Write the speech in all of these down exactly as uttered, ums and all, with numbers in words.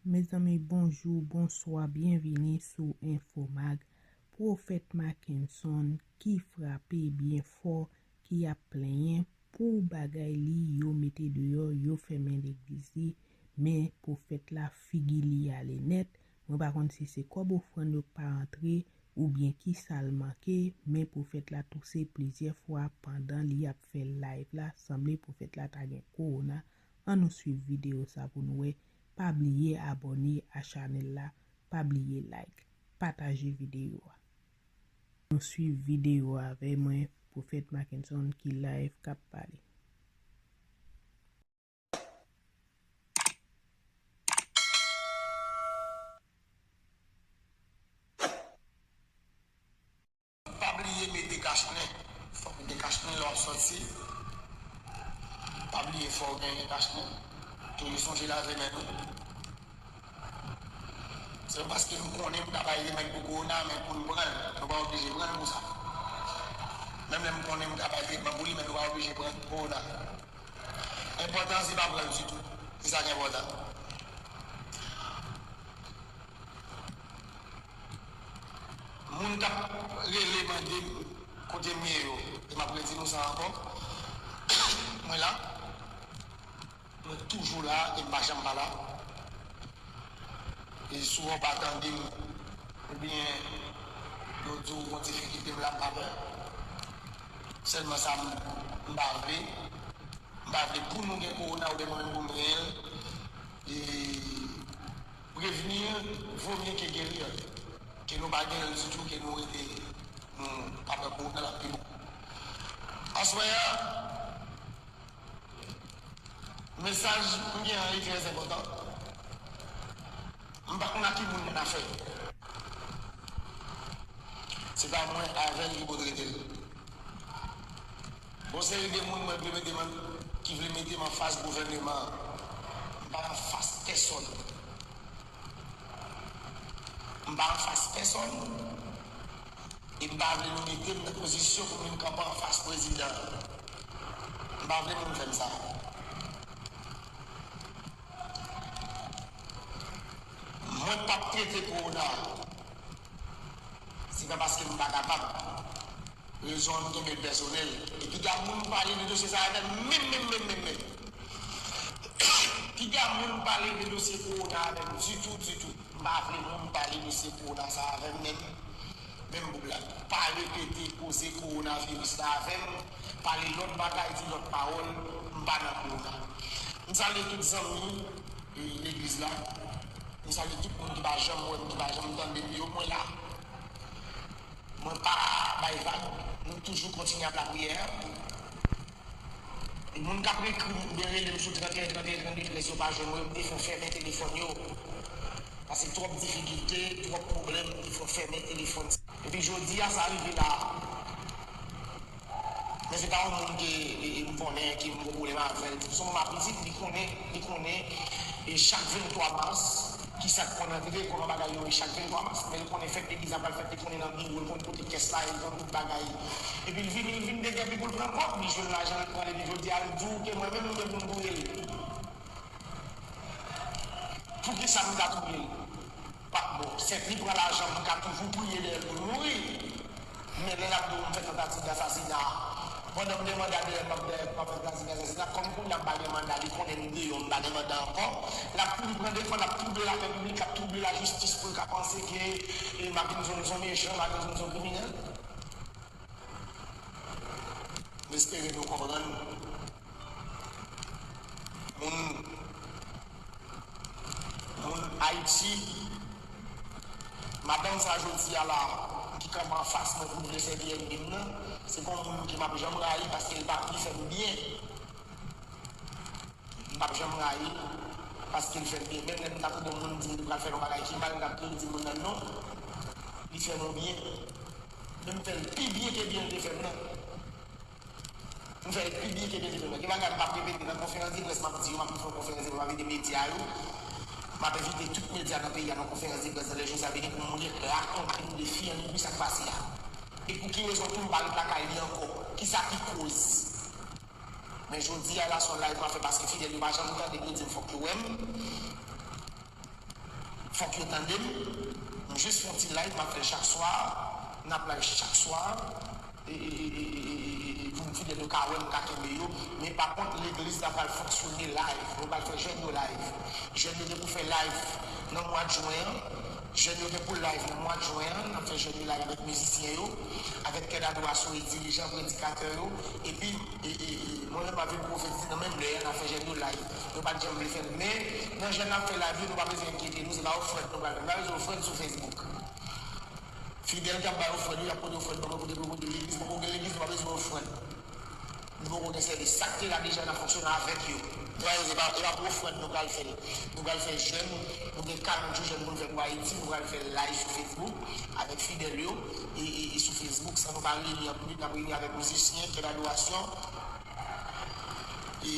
Mezanmi, bonjou, bonswa, byenvini sou Enfomag. Pwofèt Mackenson ki frape byen fò, ki ap plenyen pou bagay li yo mete deyò, yo fèmen legliz li, men pwofèt la figi li ale nèt. Mwen pa konn si se kòb ofrann yo k pa rantre, oubyen kisa l manke, men pwofèt la touse plizyè fwa pandan li ap fè live la, sanble pwofèt la ta gen kowona. Ann nou swiv videyo sa pou nou wè. Pa bliye abòne a chanèl la, pa bliye like, pataje videyo a. Nou swiv videyo a avè mwen, Pwofèt Mackenson ki live k ap pale. Pa bliye mete kachnen. Fòk mete kachnen lè w ap sòti. Pa bliye fò w genyen kachnen. Toujou sonje lave men nou. Se pa paske m konnen m ka bay remèd pou kowona, men pou n pran l, nou pa oblije pran l pou sa. Menm lè m konnen m ka bay tretman pou li, men nou pa oblije pran kowona. Enpòtan se pa pran l ditou. Se sa k enpòtan. Moun k ap rele mande m kote m ye yo, e m ap redi nou sa ankò. Mwen la. Mwen toujou la e m pa janm pa la. E souvan w pa tande m, oubyen yo di w gon difikilte m la, m pa pè. Sèlman sa m, m pa vle. M pa vle pou nou gen kowona oubyen mwen menm pou m genyen l. E prévenir vaut mieux que guérir. Ke nou pa genyen l ditou, ke nou rete, nou pa pè kowona l ap pi bon. Aswè a, mesaj m gen an li trè enpòtan. M pa konn a ki moun m nan afè. Se pa mwen avè l ki pou trete l. Gon seri de moun mwen vle mete m an, ki vle mete m anfas gouvèneman an. M pa anfas pèsonn. M pa anfas pèsonn. E m pa vle nou mete m nan pozisyon pou m vin kanpe anfas prezidan an. M pa vle moun fè m sa. Mwen p ap trete kowona. Se pa paske m pa kapab. Rezon an m kenbe l pèsonèl. E piga moun pale de dosye sa avè m menm, menm, menm, menm, menm. Piga moun pale de dosye kowona avè m ditou, ditou. M pa vle moun pale dosye kowona sa avè m menm. Menm boug la. Pa repete koze kowonaviris la avè m. Pale lòt bagay, di lòt pawòl. M pa nan kowona. M salye tout zanmi, e, legliz la. M salye tout moun ki pa janm wè m, ki pa janm tande m yo. Mwen la. Mwen pa bay vag. Nou toujou kontinye ap lapriyè. E moun k ap ekri m oubyen rele m sou trannteyen, trannteyen, trannde, trèz, yo pa jwenn mwen, yo te fè fèmen telefòn yo. Paske twòp difikilte, twòp pwoblèm, te fè fèmen telefòn. Epi jodi a, sa rive la. Men se pa yon moun ke, e, e, m konnen, ke m gon pwoblèm avè l. Se yon moun m ap di, li konnen, li konnen, e chak venntwa mas, kisa k konn antre, kòman bagay yo ye chak venntwa mas. Men li konnen fèt legliz la pral fèt, li konnen nan biwo, li konn kote kès la ye, li konn tout bagay. Epi l vini, li vin degèpi pou l pran kòb, li jwenn lajan, li pran l, epi jodi a, l di w ke mwen menm, m gen pou m touye l. Poukisa m ta touye l? Pa, bon, sèt li pran lajan, m ka toujou priye dèyè l pou l mouri. Men lè l ap di w m fè tantativ dasasina, pandan m gen manda dèyè m, m ap dèyè, m ap fè tantativ dasasina, kòm kounye a m pa gen manda, li konnen m deyò, m pa gen manda ankò, l ap kouri pran defans, l ap twouble lapè piblik, l ap twouble lajistis pou l ka panse ke, e, Mackenson se yon mechan, Mackenson se yon kriminèl. M espere nou konprann. Moun, moun Ayiti, madanm sa jodi a la, ki kanpe anfas mwen pou l vle sèvi ènmi m nan, se pa yon moun ke m ap janm rayi paske l pa, li fè m byen. M p ap janm rayi l, paske l fè m byen. Menm lè m ta tande yon moun di m li pral fè yon bagay ki mal, m t ap toujou di moun nan non, li fè m yon byen. Men m fè l pi byen ke byen l te fè m nan. M fè l pi byen ke byen l te fè m nan. Gen bagay m p ap repete nan konferans de près m ap di yo, m ap fè yon konferans de près, m ap envite medya yo. M ap envite tout medya nan peyi a nan konferans de près nan lè jou sa vini pou m rakonte nou de fi an epi sa k pase a. E pou ki rezon tou m pa ret lakay li ankò. Kisa ki koz? Men jodi a la se yon live m ap fè paske fidèl yo pa janm tande m, yo di m fòk yo wè m. fòk yo tande m. M jis fè yon ti live, m ap fè l chak swa. N ap live chak swa. E, e, e, e, e, e, e, pou fidèl yo ka wè m, ka kenbe yo. Men pa kont, legliz la pral fonksyone live. Nou pral fè jèn yo live. Jèn yo gen pou fè live nan mwa jen an. Jèn yo gen pou live nan mwa jen an. N ap fè jèn yo live avèk mizisyen yo, avèk kè dadorasyon e dirijan, predikatè yo. Epi, e, e, e, mwen menm m ap vin pwofetize nan menm lè a, n ap fè jèn yo live. Yo pa t janm vle fè l. Men, nan jèn n ap fè live yo, nou pa bezwen enkyete nou, se pa ofrann nou pral fè. Nou pa bezwen ofrann sou Facebook. Fidèl k ap bay ofrann yo, y ap pote ofrann ban mwen pou depi yo pote legliz. Poko gen legliz, nou pa bezwen ofrann. Nou poko gen sèvis. Sa k te la deja, n ap fonksyone avèk yo. Dayè, se pa, e pa pou ofrann nou pral fè l. Nou pral fè jèn, nou gen karant jou jèn pou n fè pou Ayiti, nou pral fè live sou Facebook avèk fidèl yo, e, e, e sou Facebook, san nou pa reyini anpil, n ap reyini avèk mizisyen, kè dadorasyon, e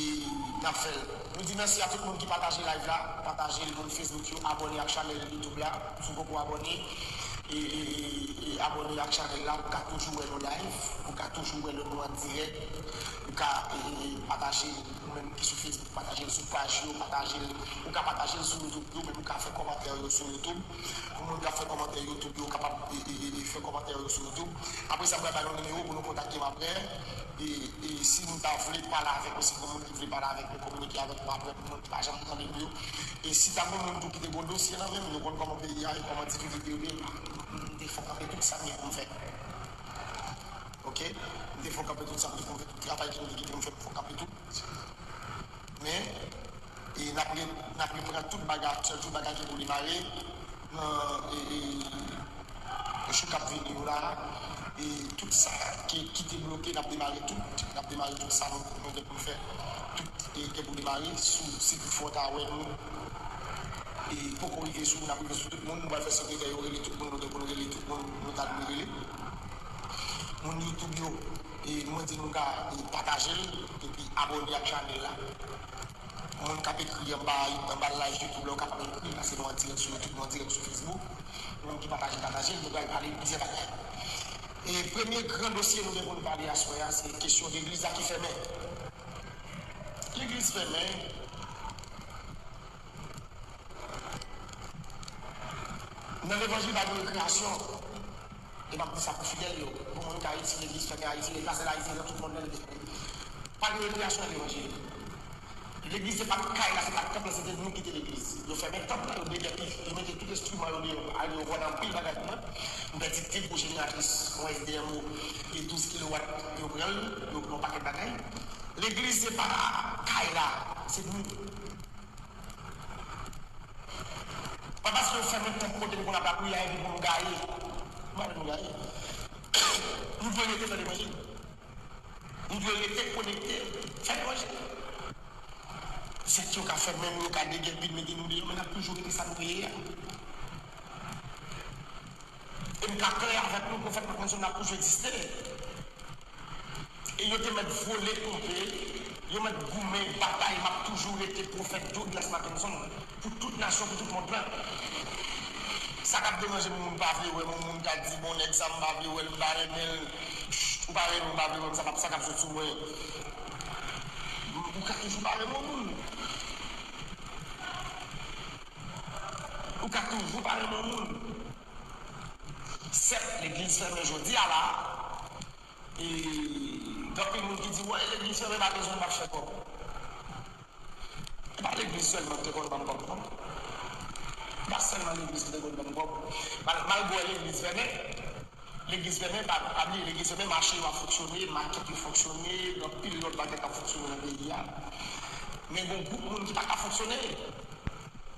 n ap fè l. Nou di mèsi a tout moun ki pataje live la, pataje l, moun Facebook yo, abòne ak chanèl YouTube la, si w poko abòne, e, e, e, e abòne ak chanèl la, pou w ka toujou wè nou live, pou w ka toujou wè nou an dirèk, ou ka, e, e, e, pataje l, ou menm ki sou Facebook, pataje l sou paj yo, pataje l, ou ka pataje l sou YouTube, ou menm ou ka fè kòmantè yo sou YouTube. Pou moun k ap fè kòmantè YouTube yo kapab, e, e, e, e, fè kòmantè yo sou YouTube. Apre sa, m pral ba nou nimewo pou nou kontakte m apre. E, e si nou ta vle pale avèk mwen, si gen moun ki vle pale avèk mwen, kominike avèk mwen apre, pou moun ki pa janm tande m yo. E si ta gen moun tou ki te gen yon dosye nan men m, nou konn kòman peyi a ye, kòman difikilte yo ye, m, m, m te fè kanpe tout sa m gen pou m fè. Oke? M te fè kanpe tout sa m te konn fè, tout travay ki m te gen pou m fè, m fè kanpe tout. Men, e, n ap re-, n ap reprann tout bagay aktyèl, tout bagay ki pou demare nan, e, e, jou k ap vini yo la. E tout sa ki, ki te bloke, n ap demare tout. N ap demare tout sa nou, nou gen pou n fè. Tout, e, gen pou demare sou, si toutfwa w ta wè nou, e, poko rive sou, n ap rive sou tout moun, nou pral fè sekretè yo rele tout moun, nou gen pou nou rele tout moun, nou ta dwe rele. Moun YouTube yo, e, mwen di nou ka, e, pataje l, epi abòne ak chanèl la. Moun k ap ekri anba, anba live YouTube la, ou kapab ekri, paske nou an dirèk sou YouTube, nou an dirèk sou Facebook. Moun ki pataje, pataje l, nou pral pale plizyè bagay. E premye gran dosye nou gen pou nou pale aswè a, se kesyon legliz la ki fèmen. Legliz fèmen. Nan levanjil pa gen rekreyasyon. E m ap di sa pou fidèl yo. Pou moun ki Ayiti, legliz fèmen Ayiti, e pa sèl Ayiti, nan tout mond lan li fèmen. Pa gen rekreyasyon nan levanjil. Legliz se pa t kay la, se pa t tanp lan, se te nou ki te legliz. Yo fèmen tanp lan, yo dètèpi, yo mete tout enstriman yo deyò, ale yo vòlè anpil bagay pou mwen. M pèdi de gwo jeneratris, yon S D M O, e douz kilowat, yo pran l, yo pran yon pakèt bagay. Legliz se pa kay la, se nou. Pa paske yo fèmen tanp kote nou konn ap lapriyè epi pou nou gaye. Nou pa vle nou gaye. Nou dwe rete fè levanjil. Nou dwe rete konekte, fè levanjil. Sèt yo ka fèmen nou, yo ka degèpi n, mete nou deyò, men n ap toujou rete sa nou ye a. E m ka klè avèk nou, pwofèt Marc Nelson ap toujou egziste. E yo te mèt vole, konpe, yo mèt goumen, batay, m ap toujou rete pwofèt Douglas Mackenson pou tout nasyon, pou tout mond lan. Sa k ap deranje m, moun pa vle wè m, moun ka di, bon, nèg sa m pa vle wè l, m pa renmen l, ou pa renmen, ou pa vle wè m, sa k ap, sa k ap sot sou mwen. Ou ka toujou pa renmen yon moun. Ou ka toujou pa renmen yon moun. Sèt, legliz fèmen jodi a la. E gen anpil moun ki di, wè, legliz fèmen pa bezwen m ap fè kòb. E pa legliz sèlman ki te konn ban m kòb, non. E pa sèlman legliz ki te konn ban m kòb. Mal-, malgre legliz fèmen, legliz fèmen, pa, pa bliye, legliz fèmen, mache yo ap fonksyone, makèt yo fonksyone, gen anpil lòt bagay k ap fonksyone nan peyi a. Men gen yon gwoup moun ki pa ka fonksyone.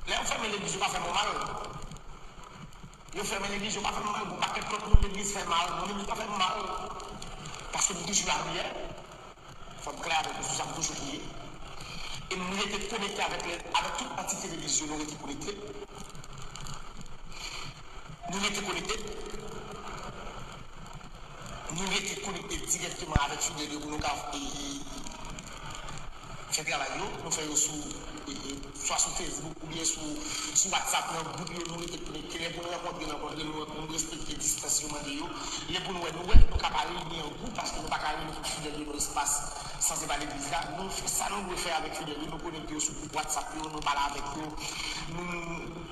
Lè yo fèmen legliz, yo pa fè mwen mal. Yo fèmen legliz, yo pa fè m mal. Gon pakèt lòt moun legliz fè mal. Mwen menm, li pa fè m mal. Paske m toujou lapriyè. Fò m klè avèk nou sou sa, m toujou priye. E m rete konekte avèk, avèk tout antite legliz yo, nou rete konekte. Nou rete konekte. Nou rete konekte dirèkteman avèk fidèl yo pou nou ka, e, e, fè travay yo. Nou fè yo sou, e, e, swa sou Facebook oubyen sou, sou WhatsApp, nan gwoup yo, nou rete konekte. Lè pou nou rankontre, nou rankontre, nou, nou respekte distans yo mande yo. Lè pou nou wè, nou wè, nou ka pa reyini an gwoup, paske nou pa ka reyini tout fidèl yo nan espas san se pa legliz la. Nou fè sa nou dwe fè avèk fidèl yo, nou konekte yo sou gwoup WhatsApp yo, nou pale avèk yo, nou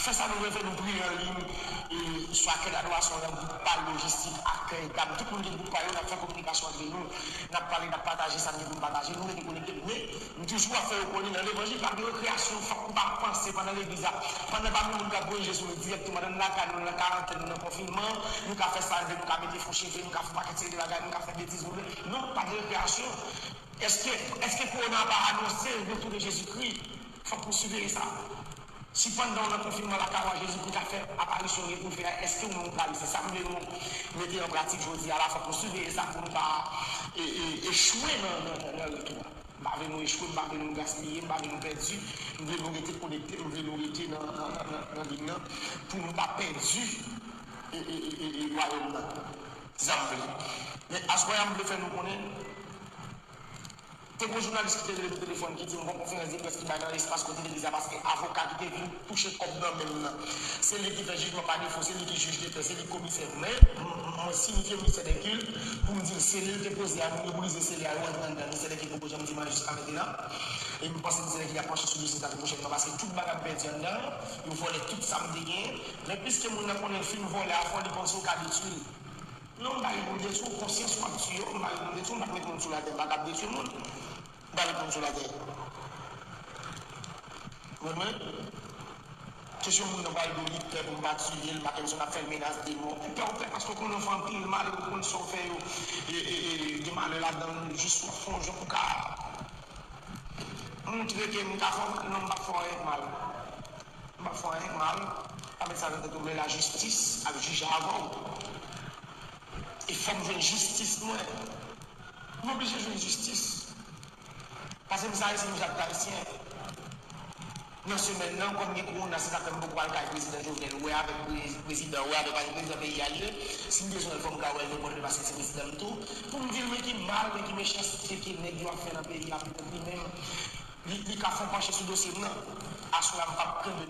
Fè sa nou vle fè, nou priye an liy, e, swa kèt adorasyon nan gwoup pa lojistik, akèy, gam, tout moun gen gwoup pa yo, n ap fè kominikasyon antre nou, n ap pale, n ap pataje sa n gen pou n pataje, nou rete konekte, men m toujou ap fè yo konnen nan levanjil pa gen rekreyasyon, fòk nou pa panse pandan legliz la, pandan pa gen moun k ap branche sou nou dirèkteman nan lakay nou, nan karantèn, nou nan konfinman, nou ka fè sa n vle, nou ka mete fo cheve, nou ka fè yon pakèt seri de bagay, nou ka fè betiz nou vle, non, pa gen rekreyasyon. Èske, èske kowona pa anonse retour de Jezikri? Fòk nou siveye sa. Si pandan w nan konfinman lakay ou a, Jezikri ka fè aparisyon gen pou l fè a, èske ou menm ou prale? Se sa m vle nou mete an pratik jodi a la. Fòk nou siveye sa pou nou pa e, e, echwe nan, nan, nan, nan retou a. M pa vle nou echwe, m pa vle nou gaspiye, m pa vle nou pèdi. M vle nou rete konekte, m vle nou rete nan, nan, nan, nan, nan liy nan pou nou pa pèdi e, e, e, e, e wayòm nan. Se sa m vle. Men aswè a, m vle fè nou konnen, te gen yon jounalis ki te rele m telefòn, ki di m gen yon konferans de près ki bay nan espas kote legliz la, paske avoka ki te vin touche kòb nan men m nan, se li ki fè jijman pa defo, se li ki jij de pè, se li ki komisè. Men, m, m, mwen sinifye ministè de kilt pou m di l sele l te poze a, moun yo brize sele a, yo rantre anndan. Ministè de kilt poko janm di m anyen jiska mentnan. E m panse ministè de kilt ap panche sou dosye sa tou pwochènman, paske tout bagay m pèdi anndan, yo vòlè tout sa m te genyen. Men piske moun nan konnen l fin vòlè afè w, li panse w ka detwi l. Non, m pa gen pou m detwi w, konsyans w ap tiye w, m pa gen pou m detwi w, m pa t met moun sou latè, m pa kab detwi moun. M pa met moun sou latè. Ou konprann? Kesyon moun nan pral do li pè pou m pa tiye l, Mackenson ap fè l menas de mò. Ou pè, ou pè paske w konnen w fè anpil mal, ou konn sa w fè yo. E, e, e, gen malè ladan l, jis w ap fè yon jan pou w ka montre ke m ka fè w mal. Non, m p ap fè w anyen k mal. M p ap fè w anyen k mal. Pa met sa nan tèt ou, men lajistis ap jije avè w. E fò m jwenn jistis mwen. M oblije jwenn jistis. Paske m sa isi, m chak ayisyen. Nan semèn nan, kòm gen kowona, se sa fè m poko al kay prezidan Jovenel, wè avèk pre-, prezidan, wè avèk, paske prezidan peyi a l ye. Si m bezwen l, fò m ka wè l nenpòt lè, paske se prezidan m tou. Pou m di l, men ki mal, men ki mechanste ke nèg yo ap fè nan peyi a, petèt li menm, li, li ka fè w panche sou dosye m nan. Aswè a, m p ap kenbe